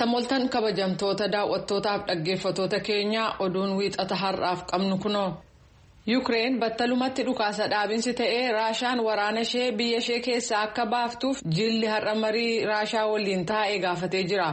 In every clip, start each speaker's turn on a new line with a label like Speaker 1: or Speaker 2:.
Speaker 1: Attam ooltan, kabajamtoota daawwattootaaf dhaggeeffattoota keenyaa, oduun Wiixata har'aaf qabnu kunoo. Yuukireen battalumatti dhukaasa dhaabinsi ta'ee Raashaan waraana ishee biyya ishee keessaa akka baaftuuf jilli har'a marii Raashaa waliin taa'ee gaafatee jira.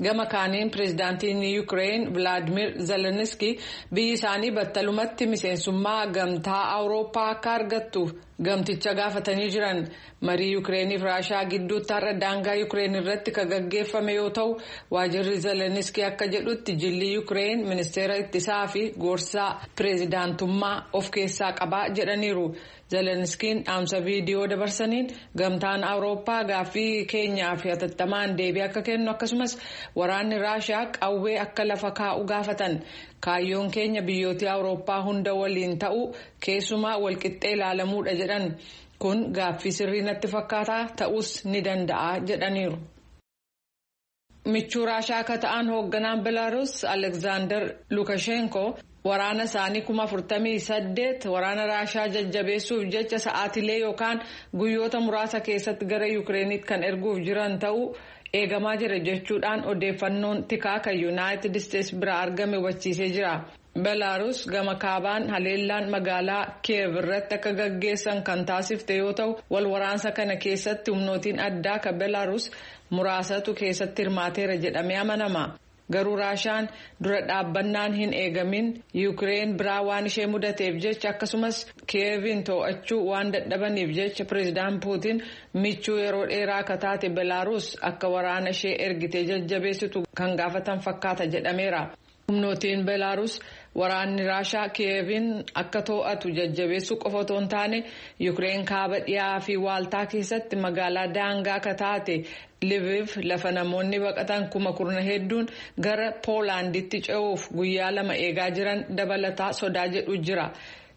Speaker 1: Gama kaaniin, pireezidaantiin Yuukireen Vilaadimir Zelenski biyyi isaanii battalumatti miseensummaa Gamtaa Awurooppaa akka argattuuf gamticha gaafatanii jiran. Marii Yuukireeniif Raashaa gidduutti har'a daangaa Yuukireen irratti kan gaggeeffame yoo ta'u, waajirri Zelenski akka jedhutti jilli Yuukireen ministeera ittisaa fi gorsaa pireezidaantummaa of keessaa qabaa jedhaniiru. Zelenskiin dhaamsa viidiyoo dabarsaniin Gamtaan Awurooppaa gaaffii keenyaaf hatattamaan deebii akka kennu, akkasumas waraanni Raashaa qawwee akka lafa kaa'u gaafatan. Kaayyoon keenya biyyoota Awurooppaa hunda waliin ta'uu, keessumaa walqixxee ilaalamuudha jedhan. Kun gaaffii sirrii natti fakkaataa ta'us ni danda'a jedhaniiru. Michuu Raashaa akka ta'an hoogganaan Beelaaruus Alekzaandar Lukashenko waraana isaanii 48,000 waraana Raashaa jajjabeessuuf jecha sa'aatilee yookaan guyyoota muraasa keessatti gara Yuukireenitti kan erguuf jiran ta'uu eegamaa jira jechuudhaan odeeffannoon tikaa kan Yuunaayitid Isteetsi biraa argame hubachiisee jira. Beelaaruus gama kaabaan haleellaan magaalaa Kiyev irratti akka gaggeessan kan taasifte yoo ta'u, wal waraansa kana keessatti humnootiin addaa kan Beelaaruus muraasatu keessatti hirmaateera jedhamee amanama. Garuu Raashaan dura dhaabbannaan hin eegamin Yuukireen biraa waan ishee mudateef jecha, akkasumas Kiyeviin to'achuu waan dadhabaniif jecha, pireezidaan Puutiin michuu yeroo dheeraa akka taate Beelaaruus akka waraana ishee ergitee jajjabeessitu kan gaafatan fakkaata jedhameera. Humnootiin Beelaaruus waraanni Raashaa Kiyeviin akka to'atu jajjabeessuu qofa otoo hin taane, Yuukireen kaaba dhiyaa fi waaltaa keessatti magaalaa daangaa akka taate Liviv lafa namoonni baqatan kuma kurna hedduun gara Poolaanditti ce'uuf guyyaa 2 eegaa jiran dabalataa sodaa jedhu jira.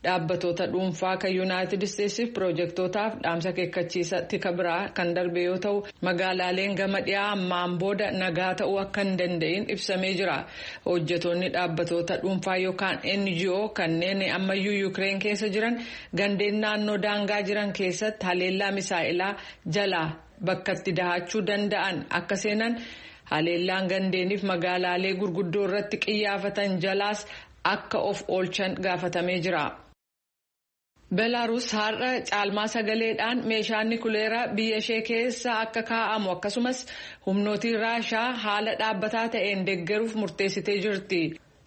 Speaker 1: Dhaabbatoota dhuunfaa kan Yuunaayitid Isteetsiif piroojektootaaf dhaamsa akeekkachiisa tika biraa kan darbe yoo ta'u, magaalaaleen gama dhiyaa ammaan booda nagaa ta'uu akka hin danda'in ibsamee jira. Hojjetoonni dhaabbatoota dhuunfaa yookaan NGO kanneen ammayyuu Yuukireen keessa jiran gandeen naannoo daangaa jiran keessatti haleellaa misaa'ilaa jalaa bakkatti dahachuu danda'an akka seenan, haleellaan gandeeniif magaalaalee gurguddoo irratti qiyyaafatan jalaas akka of oolchan gaafatamee jira. Beelaaruus har'a caalmaa sagaleedhaan meeshaan nikuleeraa biyya ishee keessa akka kaa'amu, akkasumas humnootiin Raashaa haala dhaabbataa ta'een deeggaruuf murteessitee jirti.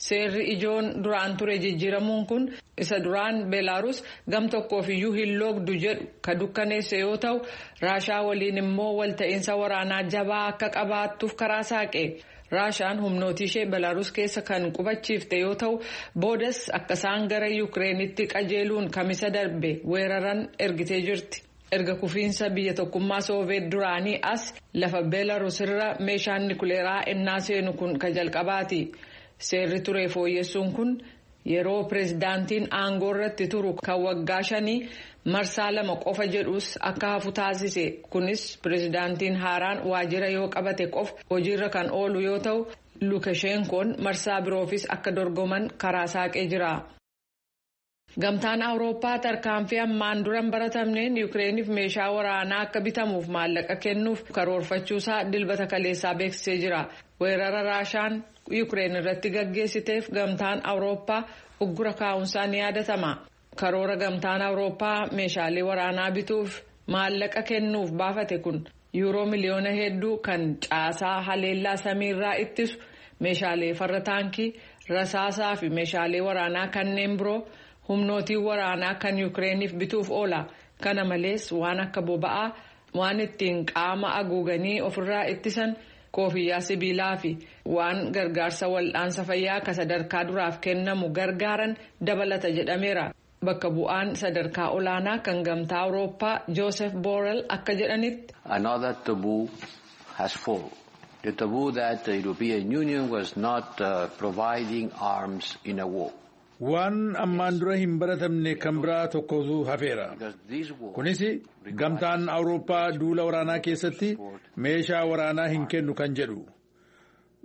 Speaker 1: Seerri ijoon duraan ture jijjiiramuun kun isa duraan Beelaaruus gam tokkoof iyyuu hin loogdu jedhu ka dukkaneesse yoo ta'u, Raashaa waliin immoo walta'iinsa waraanaa jabaa akka qabaattuuf karaa saaqe. Raashaan humnootii ishee Beelaaruus keessa kan qubachiifte yoo ta'u, boodas akka isaan gara Yuukireenitti qajeeluun Kamisa darbe weeraran ergitee jirti. Erga kufiinsa biyya tokkummaa Sooveet duraanii as lafa Beelaaruus irra meeshaan nikuleeraa ennaa seenu kun ka jalqabaati. Seerri ture fooyyessuun kun yeroo pireezidaantiin aangoo irratti turu kan waggaa 5 marsaa 2 qofa jedhus akka hafu taasise. Kunis pireezidaantiin haaraan waajjira yoo qabate qofa hojiirra kan oolu yoo ta'u, Lukashenkoon marsaa biroofis akka dorgoman karaa saaqee jira. Gamtaan Awurooppaa tarkaanfii ammaan dura hin baratamneen Yuukireeniif meeshaa waraanaa akka bitamuuf maallaqa kennuuf karoorfachuusaa Dilbata kaleessaa beeksisee jira. Weerara Raashaan Yuukireen irratti gaggeessiteef Gamtaan Awurooppaa uggura kaa'umsaa ni yaadatama. Karoora Gamtaan Awurooppaa meeshaalee waraanaa bituuf maallaqa kennuuf baafate kun yuuroo miliyoona hedduu kan caasaa haleellaa samiirraa ittisu, meeshaalee farra taankii, rasaasaa fi meeshaalee waraanaa kanneen biroo humnootii waraanaa kan Yuukireeniif bituuf oola. Kana malees waan akka boba'aa, waan ittiin qaama haguuganii ofirraa ittisan, koofiyyaa sibiilaa fi waan gargaarsa wal'aansa fayyaa akka sadarkaa duraaf kennamu gargaaran dabalata jedhameera. Bakka bu'aan sadarkaa olaanaa kan Gamtaa Awurooppaa Joosef Boorel akka jedhanitti.
Speaker 2: Another taboo has fallen. The taboo that the European Union was not providing arms in a war.
Speaker 3: Waan ammaan dura hin baratamne kan biraa tokkotu hafeera. Kunis Gamtaan Awurooppaa duula waraanaa keessatti meeshaa waraanaa hin kennu kan jedhu.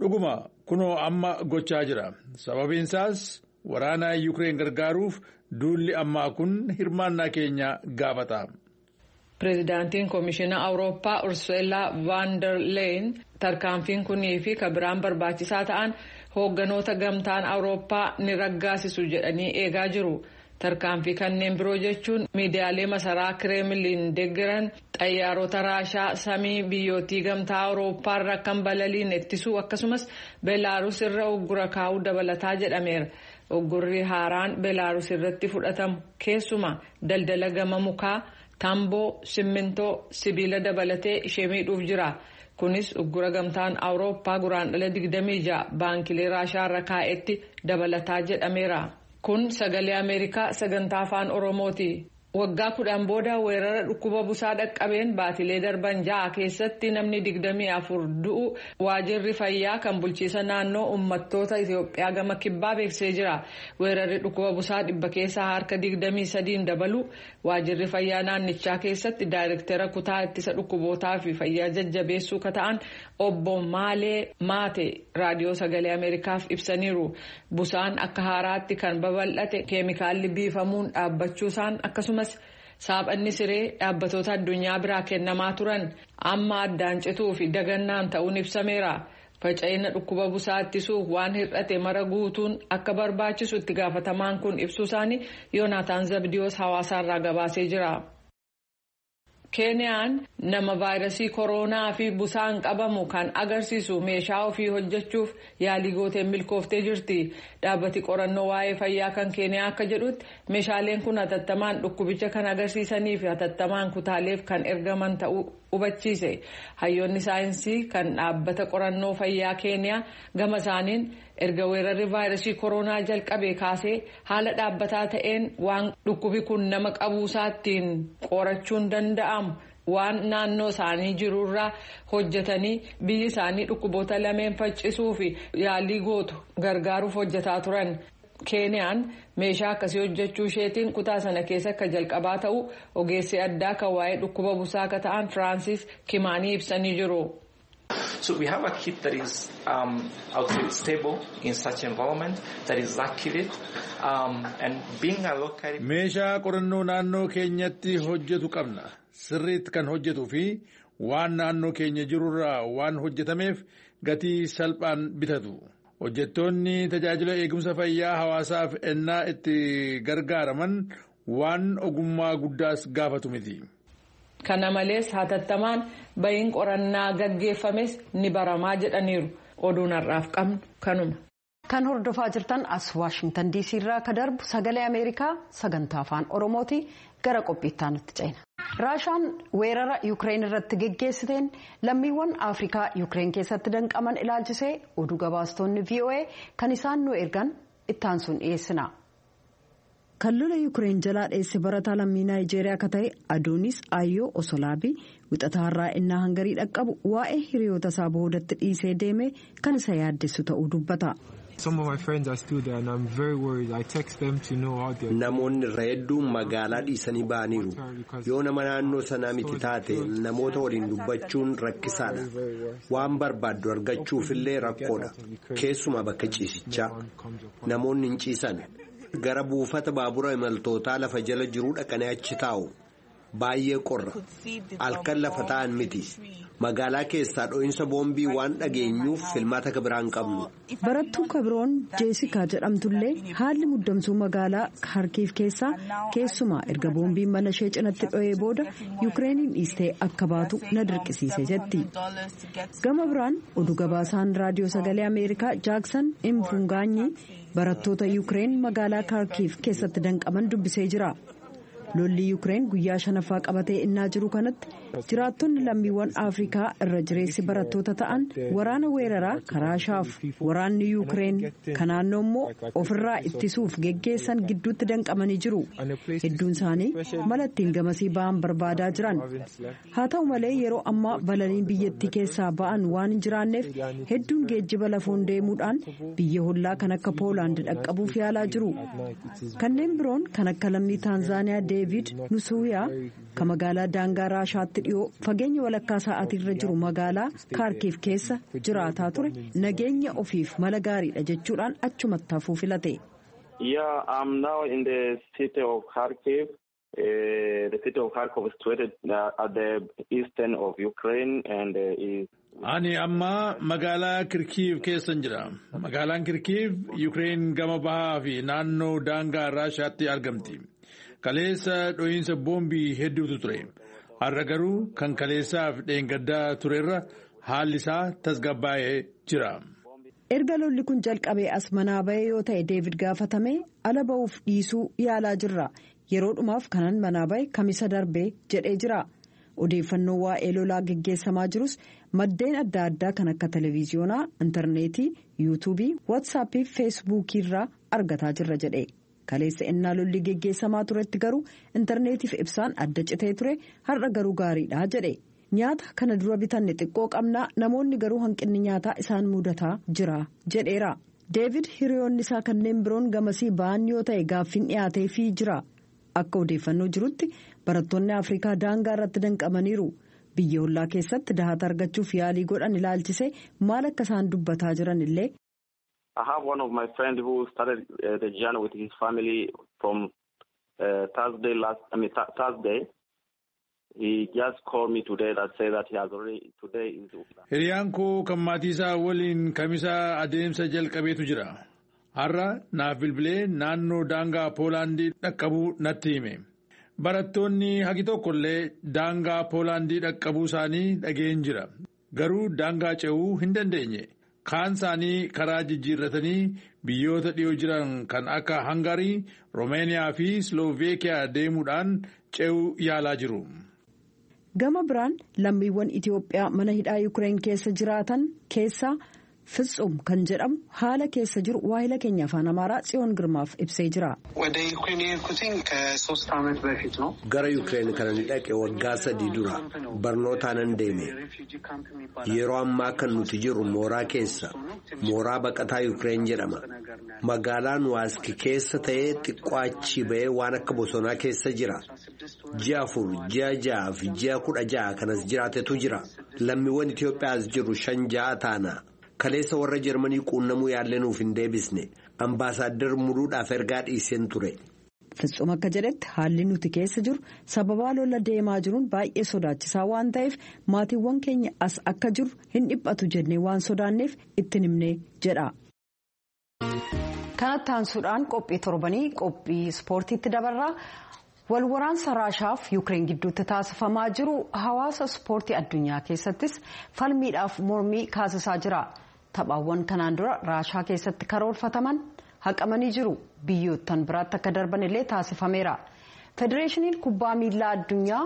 Speaker 3: Dhuguma kunoo amma gochaa jira. Sababiin isaas waraana Yuukireen gargaaruuf duulli ammaa kun hirmaannaa keenya gaafata.
Speaker 1: Pireezidaantiin Koomishina Awurooppaa Ursuelaa Vaan der Leyen tarkaanfiin kunii fi kabiraan barbaachisaa ta'an hoogganoota gamtaan Awurooppaa ni raggaasisu jedhanii eegaa jiru. Tarkaanfii kanneen biroo jechuun miidiyaalee masaraa Kireemiliin deeggaran xayyaarota Raashaa samii biyyootii gamtaa Awurooppaa irra kan balaliin ittisuu akkasumas Beelaaruus irra uggura kaa'uu dabalataa jedhameera. Uggurri haaraan Beelaaruus irratti fudhatamu keessumaa daldala gama mukaa, tamboo, simmintoo, sibiila dabalatee ishee miidhuuf jira. Kunis uggura gamtaan Awurooppaa guraandhala 26 baankilee Raashaa irra kaa'etti dabalataa jedhameera. Kun sagalee Ameerikaa sagantaa afaan Oromooti. Waggaa 10 booda weerara dhukkuba busaa dhaqqabeen baatilee darban 6 keessatti namni 24 du'u waajirri fayyaa kan bulchiisa naannoo uummattoota Itoophiyaa gama kibbaa beeksisee jira. Weerarri dhukkuba busaa 23% dabalu waajirri fayyaa naannichaa keessatti daayirektara kutaa ittisa dhukkubootaa fi fayyaa jajjabeessuu ka ta'an obbo Maalee Maate raadiyoo sagalee Ameerikaaf ibsaniiru. Busaan akka haaraatti kan babal'ate keemikaalli biifamuun dhaabbachuusaan akkasumas saaphanni siree dhaabbatoota addunyaa biraa kennamaa turan amma addaan cituu fi dagannaan ta'uun ibsameera. Faca'ina dhukkuba busaa ittisuuf waan hir'ate mara guutuun akka barbaachisu itti gaafatamaan kun ibsuu isaanii Yoonaataan Zabdiyoos hawaasaarraa gabaasee jira. Keeniyaan nama vaayirasii kooroonaa fi busaan qabamu kan agarsiisu meeshaa ofii hojjechuuf yaalii gooteen milkooftee jirti. Dhaabbati qorannoo waa'ee fayyaa kan Keeniyaa akka jedhutti meeshaaleen kun hatattamaan dhukkubicha kan agarsiisanii fi hatattamaan kutaaleef kan ergaman ta'uu hubachiise. Hayyoonni saayinsii kan dhaabbata qorannoo fayyaa Keeniyaa gama isaaniin erga weerarri vaayirasii kooroonaa jalqabe kaasee haala dhaabbataa ta'een waan dhukkubi kun nama qabuusaattiin qorachuun danda'amu waan naannoo isaanii jirurraa hojjetanii biyyi isaanii dhukkuboota lameen faccisuu fi yaalii gootu gargaaruuf hojjetaa turan. Keeniyaan meeshaa akkasii hojjechuu isheetiin kutaa sana keessa akka jalqabaa ta'u ogeessi addaa kan waa'ee dhukkuba busaa akka ta'an Firaansis Kimaanii ibsanii jiru.
Speaker 4: So we have a kit that is, I would say, stable in such environment, that is accurate, and being a local.
Speaker 3: Meeshaa qorannoo naannoo keenyatti hojjetu qabna. Sirriitti kan hojjetuu fi waan naannoo keenya jirurraa waan hojjetameef gatii salphaan bitatu. Hojjettoonni tajaajila eegumsa fayyaa hawaasaaf ennaa itti gargaaraman waan ogummaa guddaas gaafatu miti.
Speaker 1: Kana malees hatattamaan bahiin qorannaa gaggeeffames ni baramaa jedhaniiru. Oduun har'aaf qabnu kanuma.
Speaker 5: Kan hordofaa jirtan as Waashingtan DC irraa akka darbu sagalee Ameerikaa sagantaa afaan Oromooti gara qophiittaa nutti ceena. Raashaan weerara Yuukireen irratti geggeessiteen lammiiwwan Afrikaa Yuukireen keessatti danqaman ilaalchisee oduu gabaastonni VOA kan isaan nu ergan ittaansuun dhiyeessina. Kan lola Yuukireen jalaa dheesse barataa lammii Naayijeeriyaa akka ta'e Adoonis Ayyoo Osolaabii wixataa har'aa innaa Hangarii dhaqqabu waa'ee hiriyoota isaa boodatti dhiisee deeme kan isa yaaddessu ta'uu dubbata.
Speaker 6: Namoonni irra hedduun magaalaa dhiisanii ba'aniiru. Yoo nama naannoo sanaa miti taate namoota waliin dubbachuun rakkisaadha. Waan barbaaddu argachuufillee rakkoodha. Keessumaa bakka ciisichaa. Namoonni hin ciisan. Gara buufata baabura imaltootaa lafa jala jiruu dhaqanii achi taa'u. Baay'ee qorra. Halkan lafa taa'an miti. Magaalaa keessaa dho'insa boombii waan dhageenyuuf filmaata kabiraa hin qabnu.
Speaker 5: Barattuu kabiroon Jeesikaa jedhamtullee haalli muddamsuu magaalaa Kaarkiif keessaa keessumaa erga boombiin mana ishee cinatti dho'ee booda Yukireeniin dhiistee akka baatu na dirqisiise jetti. Gama biraan oduu gabaasaan raadiyoo sagalee Ameerikaa Jaaksan Imfungaanyi barattoota Yukireen magaalaa Kaarkiif keessatti danqaman dubbisee jira. Lolli Yuukireen guyyaa shanaffaa qabatee innaa jiru kanatti jiraattonni lammiiwwan Afrikaa irra jireessi barattoota ta'an waraana weeraraa Raashaaf waraanni Yuukireen kan naannoo immoo ofirraa ittisuuf geggeessan gidduutti danqamanii jiru. Hedduun isaanii mala ittiin gamasii ba'an barbaadaa jiran. Haa ta'u malee yeroo ammaa balaliin biyyattii keessaa ba'an waan hin jiraanneef hedduun geejjiba lafoon deemuudhaan biyya hollaa kan akka Poolaand dhaqqabuuf yaalaa jiru. Kanneen biroon kan akka lammii Taanzaaniyaa Deevid Nusuuyaa kan magaalaa daangaa Raashaatti dhiyoo fageenya walakkaa sa'aatii irra jiru magaalaa Kaarkiif keessa jiraataa ture nageenya ofiif mala gaariidha jechuudhaan achumatti hafuu filate.
Speaker 7: Yeah, I'm now in the city of Kharkiv. The city of Kharkov is situated at the eastern of Ukraine and is.
Speaker 3: Ani amma magaalaa Kirkiiv keessan jira. Magaalaan Kirkiiv Ukraine gama bahaa fi naannoo daangaa Raashaatti argamti. Kaleessa dho'iinsa boombii hedduutu ture. Har'a garuu kan kaleessaaf dheengaddaa turerra haalli isaa tasgabbaa'ee jira.
Speaker 5: Erga lolli kun jalqabee as manaa ba'ee yoo ta'e Deevid gaafatame ala ba'uuf dhiisuu yaalaa jirra. Yeroo dhumaaf kanan manaa ba'e kamisa darbee jedhee jira. Odeeffannoo waa'ee lolaa geggeessamaa jirus maddeen adda addaa kan akka televiziyoonaa, intarneetii, yuutuubii, watsaappii fi feesbuukii irraa argataa jirra jedhe. Kaleessa ennaa lolli geggeessamaa turetti garuu intarneetiif ibsaan adda citee ture har'a garuu gaariidha jedhe. Nyaata kana dura bitanne xiqqoo qabnaa namoonni garuu hanqinni nyaataa isaan mudataa jira jedheera. Deevid hiriyoonni isaa kanneen biroon gamasii ba'an yoo ta'e gaaffiin dhiyaateefii jira. Akka odeeffannoo jirutti barattoonni Afrikaa daangaa irratti danqamaniiru. Biyya hollaa keessatti dahata argachuuf yaalii godhan ilaalchisee maal akka isaan dubbataa jiran illee.
Speaker 7: I have one of my friends who started the journey with his family from Thursday last. I mean Thursday. He just called me today that say that he has already today is.
Speaker 3: Hiriyaan koo kan maatii isaa waliin kamisaa adeemsa jalqabeetu jira. Har'a naaf bilbilee naannoo daangaa Poolaandii dhaqqabuu natti hime. Barattoonni hagi tokko illee daangaa Poolaandii dhaqqabuu isaanii dhageen jira. Garuu daangaa ce'uu hin dandeenye. Kaan isaanii karaa jijjiirratanii biyyoota dhiyoo jiran kan akka Hangarii, Roomeeniyaa fi Slooveekiyaa deemuudhaan ce'uu yaalaa jiru.
Speaker 5: Gama biraan lammiiwwan Itiyoophiyaa mana hidhaa Yuukireen keessa jiraatan keessaa Fitsum kan jedhamu haala keessa jiru waahila keenya afaan Amaaraa Tsiyoon Girmaaf ibsee jira.
Speaker 8: ወደ ዩክሬን የሄድኩትኝ ከሶስት ዓመት በፊት ነው።
Speaker 6: Gara Yuukireen kanan dhaqe waggaa 3 dura barnootaanan deeme. Yeroo ammaa kan nuti jirru mooraa keessa mooraa baqataa Yuukireen jedhama. Magaalaan Waaski keessa ta'ee xiqqoo achii ba'ee waan akka bosonaa keessa jira. Ji'a 4, ji'a 6 fi ji'a 16 kanas jiraatetu jira. Lammiiwwan Itoophiyaa as jirru 5 6 taana. Kaleessa warra Jarmanii quunnamuu yaallee nuuf hin deebisne. Ambaasaaddar muluudhaaf ergaa dhiiseen ture.
Speaker 5: Fitsum akka jedhetti haalli nuti keessa jiru sababaa lola deemaa jiruun baay'ee sodaachisaa waan ta'eef maatiiwwan keenya as akka jiru hin dhiphatu jennee waan sodaanneef itti himne jedha. Kanatti aansuudhaan qophii torbanii qophii ispoortiitti dabarraa. Walwaraansa Raashaaf Yuukireen gidduutti taasifamaa jiru hawaasa ispoortii addunyaa keessattis falmiidhaaf mormii kaasisaa jira. Taphaawwan kanaan dura Raashaa keessatti karoorfataman haqamanii jiru. Biyyoottan biraatti akka darban illee taasifameera. Federeeshiniin kubbaa miilaa addunyaa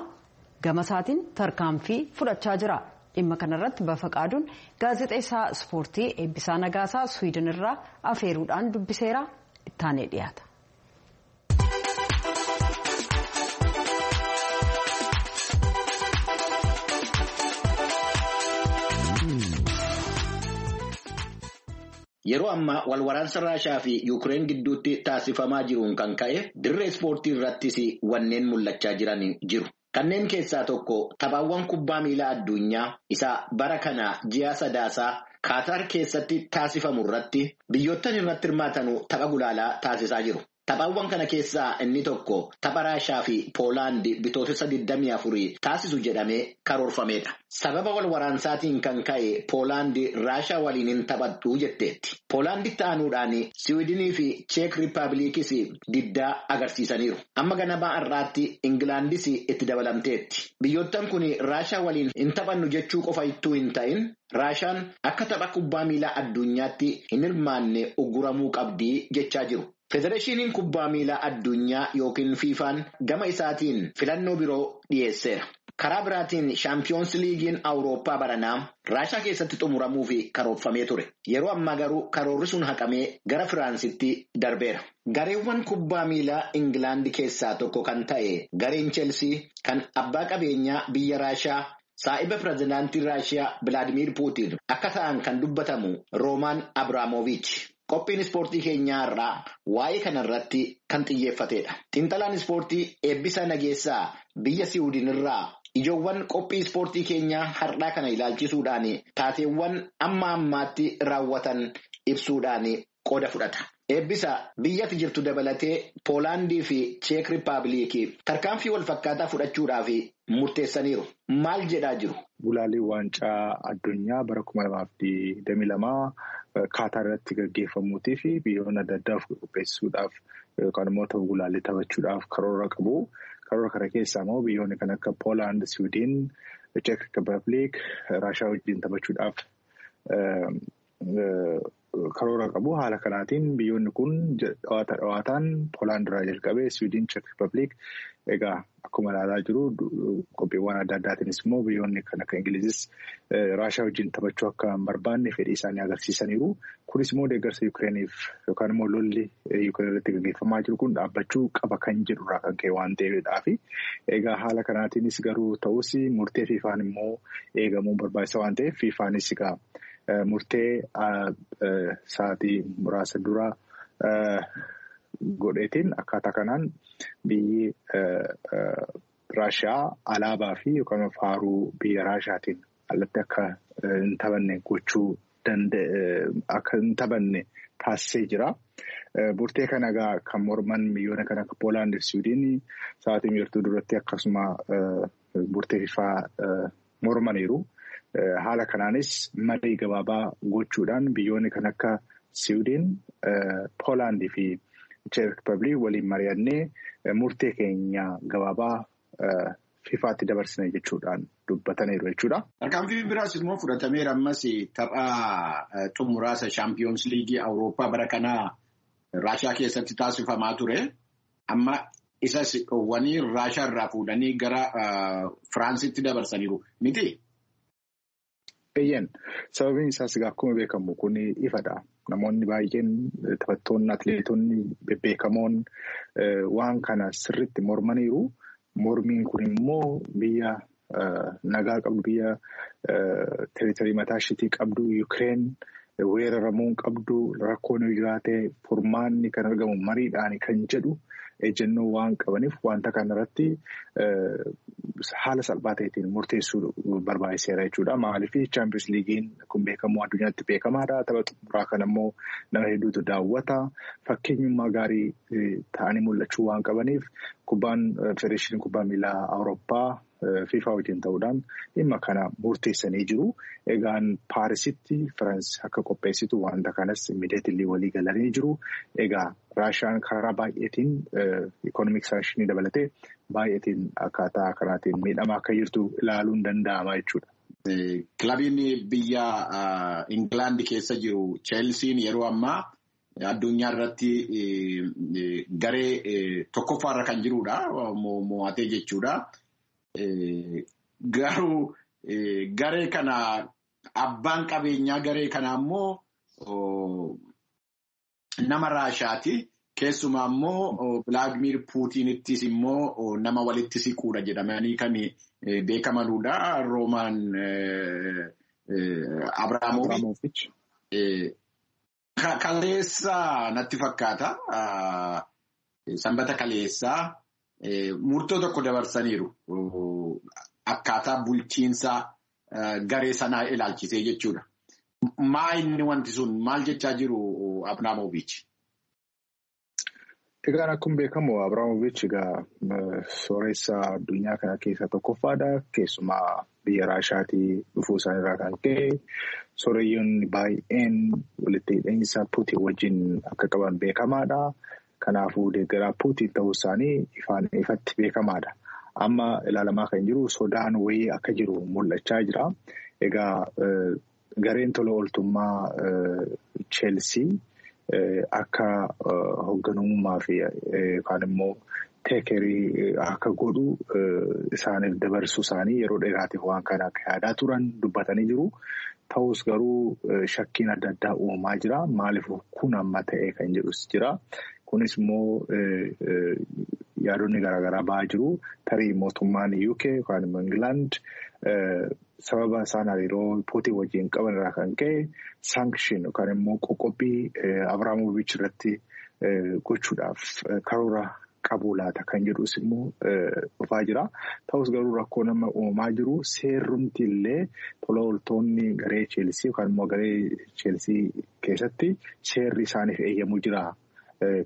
Speaker 5: gama isaatiin tarkaanfii fudhachaa jira. Dhimma kanarratti Bafaqaaduun gaazexeessaa ispoortii Eebbisaa Nagaasaa Suwiidin irraa afeeruudhaan dubbiseera. Ittaanee dhiyaata.
Speaker 9: Yeroo ammaa walwaraansa Raashaa fi Yuukireen gidduutti taasifamaa jiruun kan ka'e dirree ispoortii irrattis wanneen mul'achaa jiran jiru. Kanneen keessaa tokko taphaawwan kubbaa miilaa addunyaa isa bara kana ji'a sadaasaa Kaataar keessatti taasifamu irratti biyyoottan irratti hirmaatanu tapha gulaalaa taasisaa jiru. Taphaawwan kana keessaa inni tokko tapha Raashaa fi Poolaandi bitootessa 24 taasisu jedhamee karoorfamedha. Sababa wal waraansaatiin kan ka'e Poolaandi Raashaa waliin hin taphattu jetteetti. Poolaanditti aanuudhaan Siwiidinii fi Cheek Riippaabilikis diddaa agarsiisaniiru. Amma ganama har'aatti Ingilaandis itti dabalamteetti. Biyyoottan kun Raashaa waliin hin taphannu jechuu qofa ittuu hin ta'in Raashaan akka tapha kubbaa miilaa addunyaatti hin hirmaanne uguramuu qabdii jechaa jiru. Federeeshiniin kubbaa miilaa addunyaa yookiin fiifaan gama isaatiin filannoo biroo dhiyeesseera. Karaa biraatiin shaampiyoons liigiin Awurooppaa baranaa Raashaa keessatti xumuramuuf karoorfamee ture. Yeroo ammaa garuu karoorri sun haqamee gara Firaansitti darbeera. Gareewwan kubbaa miilaa Ingilaandi keessaa tokko kan ta'e gareen Cheelsii kan abbaa qabeenyaa biyya Raashaa saa'iba pirezidaantii Raashiyaa Bilaadimiir Puutiin akka ta'an kan dubbatamu Roomaan Abiraamoviich. Qophiin ispoortii keenyaa irraa waa'ee kanarratti kan xiyyeeffatedha. Xiinxalaan ispoortii Eebbisaa Nageessaa biyya Siwiidin irraa ijoowwan qophii ispoortii keenyaa har'aa kana ilaalchisuudhaan taateewwan amma ammaatti raawwatan ibsuudhaan qooda fudhata. Eebbisa biyyatti jirtu dabalatee Poolaandii fi Cheek Rippaabilikii tarkaanfii wal fakkaataa fudhachuudhaaf murteessaniiru. Maal jedhaa jiru?
Speaker 10: Gulaalii waancaa addunyaa bara 2022 Kaatar irratti gaggeeffamuutii fi biyyoonni adda addaa of qopheessuudhaaf yookaan immoo tapha gulaalii taphachuudhaaf karoora qabu. Karoora kana keessaa immoo biyyoonni kan akka Poolaand, Siwiidin, Cheek Rippaabilik, Raashaa wajjin taphachuudhaaf karoora qabu. Haala kanaatiin biyyoonni kun dhawaataan Poolaand irraa jalqabee Siwiidin, Cheek Rippaabilik egaa akkuma ilaalaa jiru qophiiwwan adda addaatiinis immoo biyyoonni kan akka Ingilizis Raashaa wajjin taphachuu akka hin barbaanne fedhii isaanii agarsiisaniiru. Kunis immoo deeggarsa Yukireeniif yookaan immoo lolli Yukireen irratti gaggeeffamaa jiru kun dhaabbachuu qaba kan jedhurraa kan ka'e waan ta'eedhaafi. Egaa haala kanaatiinis garuu ta'us murtee Fiifaan immoo eegamuun barbaachisaa waan ta'eef Fiifaanis egaa murtee sa'aatii muraasa dura godheetiin akkaataa kanaan biyyi Raashiyaa alaabaa fi yookaan faaruu biyya Raashiyaatiin alatti akka hin taphanne gochuu akka hin taphanne taasisee jira. Murtee kana egaa kan morman biyyoonni kan akka Poolaand fi Siwiidin sa'aatii murtuu duratti akkasuma murtee Fiifaa mormaniiru. Haala kanaanis marii gabaabaa gochuudhaan biyyoonni kan akka Siwiidin, Poolaandii fi Cheek Rippaabilik waliin mari'annee murtee keenya gabaabaa Fiifaatti dabarsine jechuudhaan dubbataniiru jechuudha.
Speaker 11: Tarkaanfiin biraas immoo fudhatameera ammas tapha xumuraasa Shaampiyoons Liigii Awurooppaa bara kanaa Raashaa keessatti taasifamaa ture. Amma isas dhoowwanii Raashaa irraa fuudhanii gara Firaansitti dabarsaniiru miti?
Speaker 10: Eeyyeen sababiin isaas egaa akkuma beekamu kun ifadha. Namoonni baay'een taphattoonni atileetonni bebbeekamoon waan kana sirriitti mormaniiru. Mormiin kun immoo biyya nagaa qabdu biyya teeritarii mataa isheetii qabdu Yukireen weeraramuun qabdu rakkoon yoo jiraate furmaanni kan argamu mariidhaan kan jedhu ejjennoo waan qabaniif wanta kanarratti haala salphaa ta'eetiin murteessuu barbaachiseera jechuudha. Maaliif Chaampiyoons Liigiin kun beekamu addunyaatti beekamaadha. Tapha xumuraa kana immoo nama hedduutu daawwata. Fakkeenyummaa gaarii ta'anii mul'achuu waan qabaniif kubbaan federeeshiniin kubbaa miilaa Awurooppaa FIFA wajjin ta'uudhaan dhimma kana murteessanii jiru. Egaan Paarisitti Firaans akka qopheessitu wanta kanas immiidiyeetilii walii galanii jiru. Egaa Raashaan karaa baay'eetiin ikoonomik saanshinii dabalatee baay'eetiin akkaataa kanaatiin miidhamaa akka jirtu ilaaluun danda'ama jechuudha.
Speaker 11: Kilabiin biyya Ingilaand keessa jiru Cheelsiin yeroo ammaa addunyaa irratti garee tokkoffaarra kan jirudha. Mo'atee jechuudha. Garuu garee kana abbaan qabeenyaa garee kanaa immoo nama Raashaati. Keessumaa immoo Vilaadimiir Puutiinittis immoo nama walitti siquudha jedhamanii kan beekamanudha. Roomaan Abraamoviich. Kaleessa natti fakkaata. Sanbata kaleessaa murtoo tokko dabarsaniiru. Akkaataa bulchiinsa garee sanaa ilaalchisee jechuudha. Maa inni wanti sun maal jechaa jiru Abraamoviich?
Speaker 10: Egaan akkuma beekamu Abraamoviich egaa sooressa addunyaa kana keessaa tokkoffaadha. Keessumaa biyya Raashaatii dhufuu isaaniirraa kan ka'e sooreyyoonni baay'een walitti hidhamiinsa Puutiin wajjin akka qaban beekamaadha. Kanaafuu deeggaraa Puutiin ta'uu isaanii ifaan ifatti beekamaadha. Amma ilaalamaa kan jiru sodaan wayii akka jiru mul'achaa jira. Egaa gareen tola ooltummaa Cheelsii akka hoogganummaa fi yookaan immoo teekerii akka godhu isaaniif dabarsuu isaanii yeroo dheeraatiif waan kana akka yaadaa turan dubbatanii jiru. Ta'us garuu shakkiin adda addaa uumamaa jira. Maaliif kun amma ta'e kan jedhus jira. Kunis immoo yaadonni garaagaraa ba'aa jiru. Tarii mootummaan UK yookaan immoo Ingilaand sababa isaan hariiroo Puutiin wajjin qaban irraa kan ka'e saankishin yookaan immoo qoqqobbii Abraamoviich irratti gochuudhaaf karoora qabu laata kan jedhus immoo dhufaa jira. Ta'us garuu rakkoo nama uumamaa jiru seerrumti illee tola ooltonni garee Cheelsii yookaan immoo garee Cheelsii keessatti seerri isaaniif eeyyamu jira.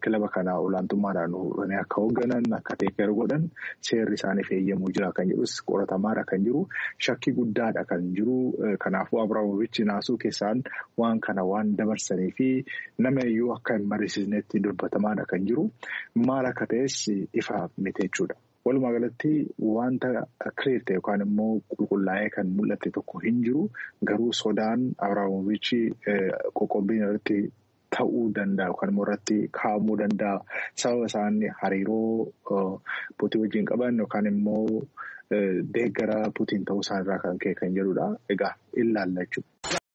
Speaker 10: Kilaba kana olaantummaadhaan akka hoogganan akka deeggaru godhan seerri isaaniif eeyyamuu jira kan jedhus qoratamaadha kan jiru shakkii guddaadha kan jiru kanaafuu Abiraamovichi naasuu keessaan waan kana waan dabarsanii fi nama iyyuu akka hin mariisisnetti dubbatamaadha kan jiru maal akka ta'es ifa miti jechuudha. Walumaa galatti wanta kireer ta'e yookaan immoo qulqullaa'ee kan mul'ate tokko hin jiru garuu sodaan Abiraamovichi qoqqobbiin irratti. Ta'uu danda'a yookaan immoo irratti kaa'amuu danda'a. Sababa isaan hariiroo Puutiin wajjin qaban yookaan immoo deeggara Puutiin ta'uu isaanirraa kan ka'e kan jedhudha. Egaa ilaalla jechuudha.